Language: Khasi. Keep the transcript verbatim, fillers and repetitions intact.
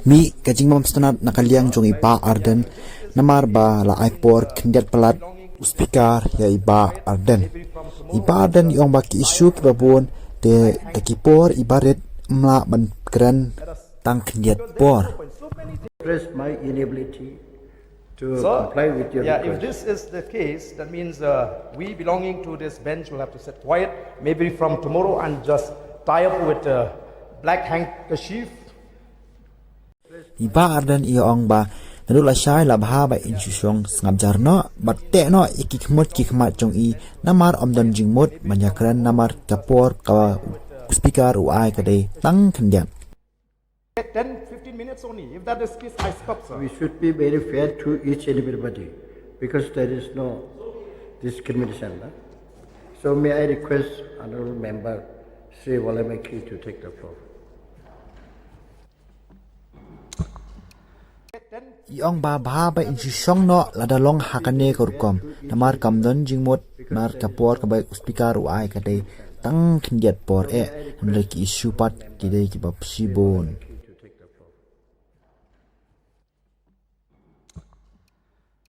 Mih ka jingbym sngewtynnat na ka liang jong i Bah Ardent namar ba la ai por khyndiat palat u speaker ïa i Bah Ardent. I Bah Ardent i ong ba ki issue kiba bun te da ki por iba rit ym lah ban kren tang khyndiat por. Express my inability to comply with your Yeah, if request. This is the case, that means uh, we belonging to this bench will have to sit quiet, maybe from tomorrow, and just tie up with a black handkerchief. I Bah Ardent i ong ba naduh lashai la bha ba in shu shong sngap jar noh bad teh noh ïa ki khmut ki khmat jong i namar ym don jingmut ban ïakren namar ka por kaba u speaker u ai ka dei tang khyndiat. Ten, fifteen minutes only. If that is case, I stop, sir. We should be very fair to each and everybody because there is no discrimination. Huh? So may I request Honorable Member Sri Walamaki to take the floor. I ong ba bha ba in shu shong noh lada long ha kane ka rukom namar kam don jingmut namar ka por kaba u speaker u ai ka dei tang khyndiat por eh. Hynrei ki issue pat ki dei kiba shibun.